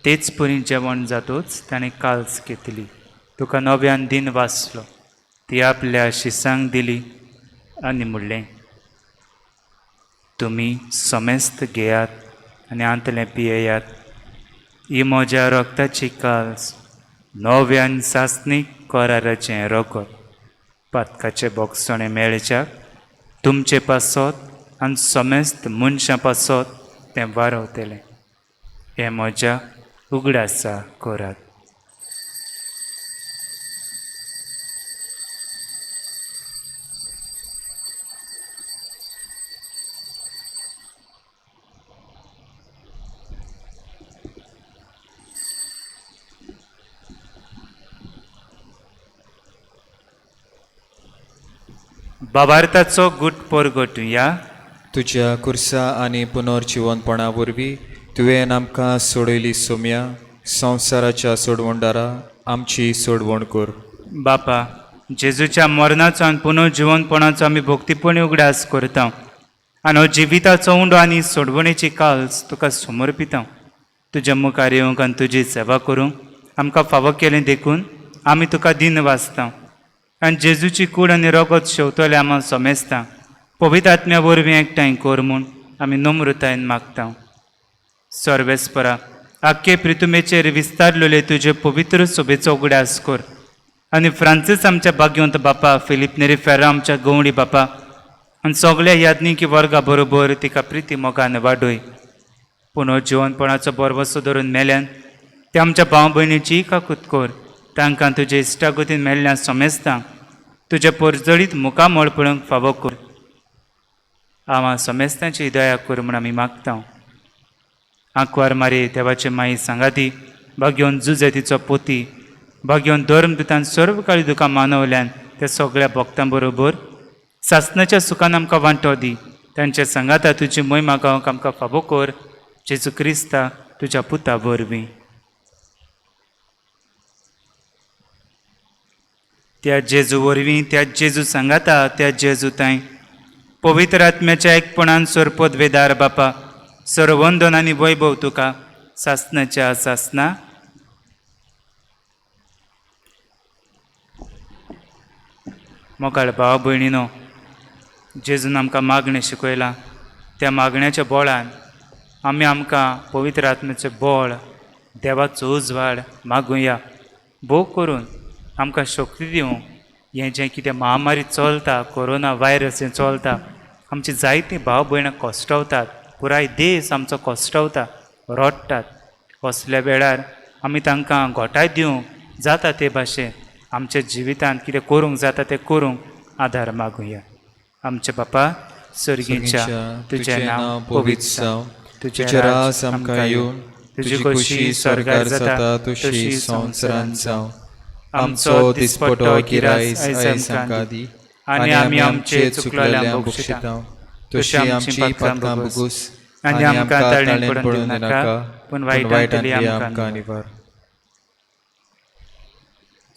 तेच परी जेवण जातूच ताणें काल्स घेतली, तुका नव्यान दिन वाचलो, ती आपल्या शिसांक दिली आनी म्हणलें, तुमी समेस्त घेयात आनी आंतलें पियेयात, ही म्हज्या रक्ताची काल्स, नव्यान सासणीक कराराचें रगत, पातकाचें बोगसणें मेळच्याक तुमचे पासत आनी समेस्त मनशां पासत तें वारवतलें. हें म्हज्या उगडासा करात. बाबार्थाचो गुट परगटुया. तुज्या कुर्सा आनी पुनर्जिवनपणा वरवीं तुवें आमकां सोडयली सोम्या, संवसाराच्या सोडवणदारा आमची सोडवण कर. बापा, जेजूच्या मरणाचो आनी पुनर्जिवनपणाचो आमी भक्तीपणी उगडास करता आनी हो जिविताचो उंडो आनी सोडवणेची काल्स तुका समर्पिता. तुज्या मुखार येवंक आनी तुजी सेवा करूंक आमकां फावो केलें देखून आमी तुका दिन वाचता आनी जेजूची कूड आनी रगत शेवतले आमी समेस्ता पवित्र आत्म्या वरवीं एकठांय कर म्हूण आमी नम्रतायेन मागता. सर्वेस्परा, आख्खे प्रितुमेचेर विस्तारलेले तुजे पवित्र सोबेचो उगडास कर आनी फ्रांसीस आमच्या भाग्यवंत बापा, फिलीप नेरी फेर्रा आमच्या गवंडी बापा आनी सगल्या याज्ञिकी वर्गा बरोबर तिका प्रिती मोगान वाडय. पूण हो जिवनपणाचो बरवसो धरून मेल्यान ते आमच्या भाव भयणीची काकूत कर. तांकां तुजे इश्टागतीन मेल्ल्या समेस्तांक तुजें परजळीत मुखामळ पळोवंक फावो कर. आवा समेस्तांची दया कर म्हूण आमी मागता. आंकवार मारी देवाचे माई सांगाती, भाग्योन जुजे तिचो पोती, भाग्योन धर्मदुतान सर्व काळी दुकां मानवल्यान त्या सगळ्या भक्तां बरोबर सासणाच्या सुखान आमकां वांटो दी. तांच्या सांगाता तुजी मोहिमा गावंक आमकां फावो कर. जेजू क्रिस्ता तुज्या पुता वरवीं. त्या जेजू वरवीं, त्या जेजू सांगाता, त्या जेजू तांय पवित्र आत्म्याच्या एकपणान सोरपोत वेदार बापा सर्वंदन आनी वैभव तुका सासणाच्या सासना. मोगाळ भाव भयणीनो, जेजून आमकां मागणें शिकयलां. त्या मागण्याच्या बळान आमी आमकां पवित्र आत्म्याचें बळ, देवाचो उजवाड मागुया. भोग करून आमकां शक्ती दिवं. हें जें कितें महामारी चलता, कोरोना वायरस हें चलता, आमची जायतीं भाव भयणां कश्टवतात, पुराय देश आमचो कश्टवता, रडटात. असल्या वेळार आमी तांकां घोटाय दिवंक जाता ते भाशेन आमच्या जिवितांत कितें करूंक जाता तें करूंक आदार मागुया. आमचे बापा सर्गीच्या, तुजें नांव पवित्र जावं, तुजें राज आमकां येवन, तुजी खुशी स्वर्गार जाता तशी संवसारांत जावं. आमचो दिसपटो गिरायस आयज आमकां दी आनी आमी आमचे चुकलेल्या बक्षिता तशी आमची पातकां भोगूस आनी आमकां ताळें पडून दिनाका, पूण वायटांतली आमकां निवार.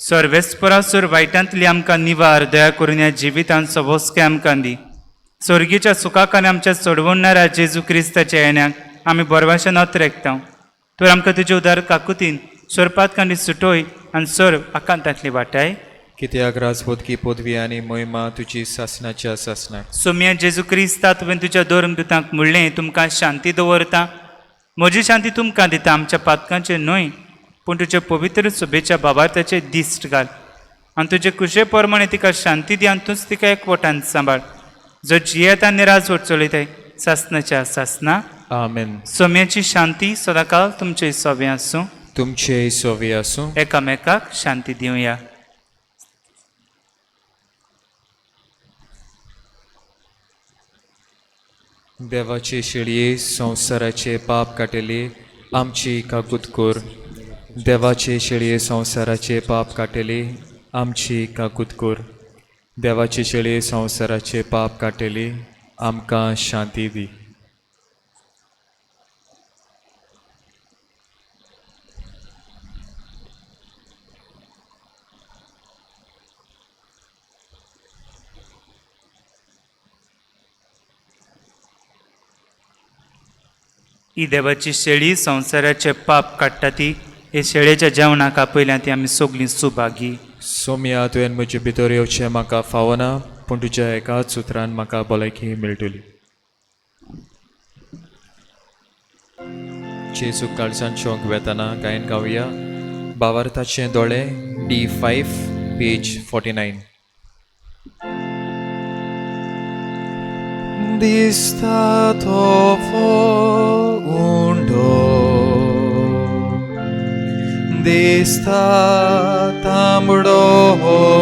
सर्वेस्परासूर वायटांतली आमकां निवार. दया करून ह्या जिवितांत सवस्के आमकां दी. स्वर्गीच्या सुखाक आनी आमच्या सोडवणारा जेजू क्रिस्ताच्या येण्याक आमी बरवाशेन अत्रेकता. तर आमकां तुजे उदार काकुतीन सोरपात कांडी सुटोय आनी सर्व आकांतांतली वाटाय. कित्याक राजबोधकी पदवी आनी मोहिमा तुजी सासणाच्या सासणाक. सोम्या जेजू क्रिस्ता, तुवें तुज्या धर्मदुतांक म्हणलें, तुमकां शांती दवरता, म्हजी शांती तुमकां दिता. आमच्या पातकांचेर न्हय पूण तुजे पवित्र सभेच्या बाबार्थाचेर दिश्ट घाल आनी तुजे कुशे प्रमाणे तिका शांती दी आनी तूंच तिका एकवटान सांबाळ, जो जियेता आनी राजवट चलयताय सासणाच्या सासना. आमेन. सोम्याची शांती सदांकाल तुमचे सोबे आसूं. तुमचे सोवे आसूं. एकामेकाक शांती दिवया. देवाचे शेळये संवसाराचे पाप काटेले आमची काकूत कर. देवाचे शेळये संवसाराचे पाप काटेले आमची काकूत कर. देवाचे शेळये संवसाराचे पाप काटेले आमकां शांती दी. ही देवाची शेळी संवसाराचे पाप काडटा ती हे शेळयेच्या जेवणाक आपयल्या ती आमी सगळीं सुभागी. सोम्या, तुवें म्हजे भितर येवचें म्हाका फावना, पूण तुज्या एकाच उतरान म्हाका भलायकी मेळटली. जेजू काळजान चोंक वेतना गायन गावया बावार्थाचे दोळे, D5 page 49. दिसता तो उंडो, दिसता तांबडो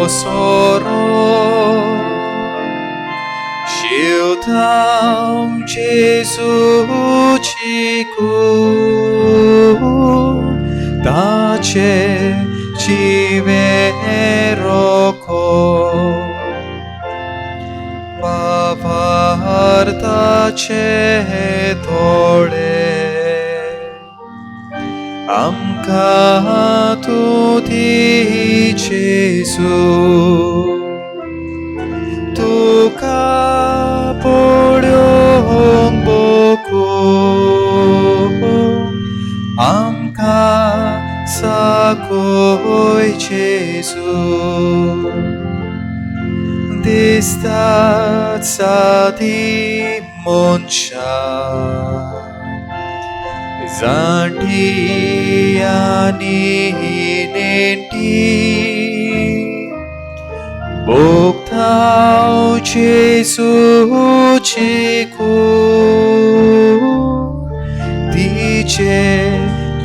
सोरो, शिवतां जेजूची कूड, ताचे जिवे रोखो. बाबार्थाचे दोळे आमकां तूं दी जेजू, तुका पळोवंक बकून आमकां साकोय जेजू. दिसतात सादी मनशां, जाणटी आनी नेणटी, जेजूची कूड तिचे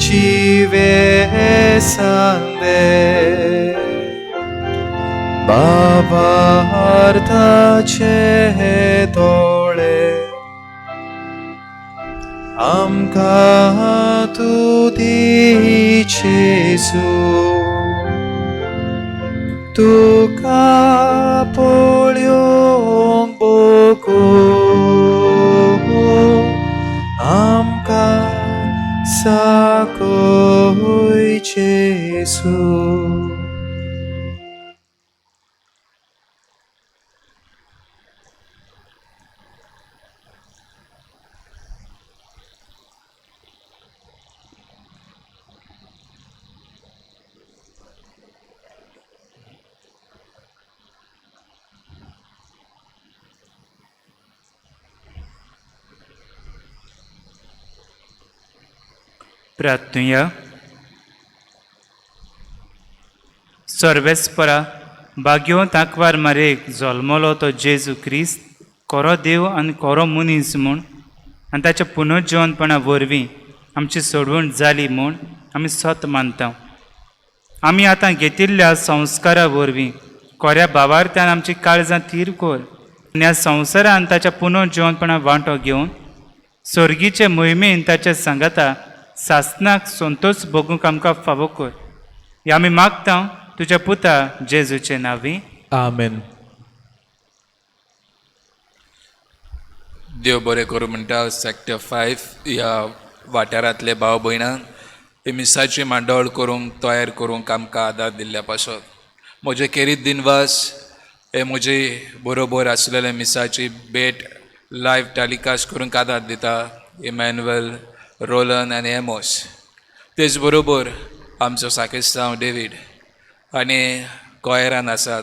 जिवे सांदे बाबार्थाचे दोळे आमकां तूं दी जेजू तुका पळोवंक बोगू आमकां साकय जेजू. प्रार्थुया. सर्वेस्परा भाग्यवंत आंकवार मारयेक जल्मलो तो जेजू क्रिस्त खरो देव आनी खरो मनीस म्हूण आनी ताच्या पुनर्जिवनपणा वरवीं आमची सोडवण जाली म्हूण आमी सत मानता. आमी आतां घेतिल्ल्या संस्कारा वरवीं खऱ्या भावार्थ्यान आमची काळजां थीर कर आनी ह्या संवसारान ताच्या पुनर्जिवनपणा वांटो घेवन स्वर्गीचे मोहिमेन ताच्या सांगाता सासनाक संतोष भोगूंक आमकां फावो कर. हें आमी मागता तुज्या पुता जेजूचे नांवी. आमेन. देव बरें करूं म्हणटा सेक्टर 5 ह्या वाठारांतले भाव भयणांक हे मिसाची मांडावळ करूंक तयार करूंक आमकां आदार दिल्ल्या पासत म्हजे खेरीत दिनवास. हे म्हजे बरोबर आसलेले मिसाची भेट लायव टेलिकास्ट करूंक आदार दिता इमॅन्युअल, रोलन आनी एमोस. तेच बरोबर आमचो साकेस्तांव डेवीड आनी कोयरान आसात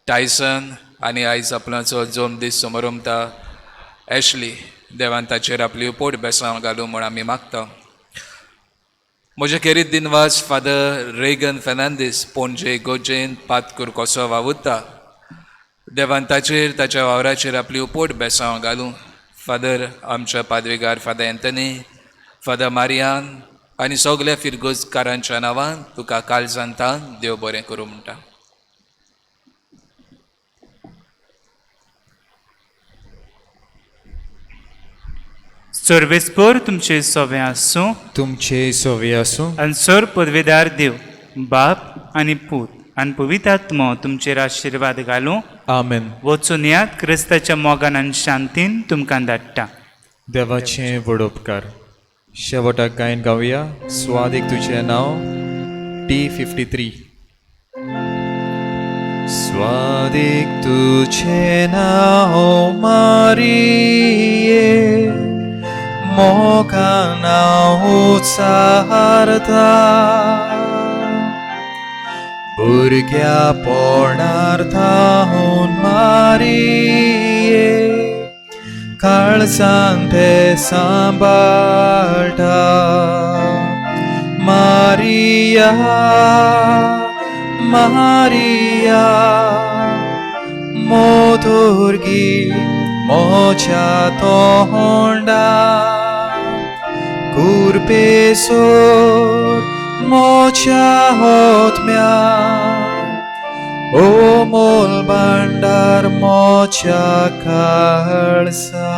टायसन आनी आयज आपणाचो जोम दीस समारंभता एशली. देवान ताचेर आपली पोट बेसांव घालूं म्हूण आमी मागता. म्हजे खेरीत दिनवास फादर रेगन फेर्नांदीस पणजे गोजेन पातकूर कसो वावुरता. देवान ताचेर ताच्या वावराचेर आपली पोट बेसांव घालूं. फादर आमच्या पादवेगार फादर एंथनी, फादर मारियान आनी सगल्या फिरगोजकारांच्या नांवान तुका काळजान तान देव बरें करूं म्हणटा. सर्वेस्पर तुमचे सोवे आसूं. तुमचे सोवे आसूं. आनी सर पदवेदार देव बाप आनी पूत आनी पवित्र आत्मो तुमचेर आशिर्वाद घालूं. आमेन. वचून यात क्रिस्ताच्या मोगान आनी शांतीन तुमकां धाडटा. देवाचें व्हड उपकार. शेवटाक गायन गावया स्वादीक तुजें नांव T53. स्वादीक तुजें नांव मारिये मोगान हांव उचारता भुरग्यापणार थावन मारिये काळजान तें सांबाळटा. मारिया मारिया मोदुर्गी मोच्या तोंडा कुरपेसोर मोच्या होतम्या ओ मोल भांडार मोच्या काळसा.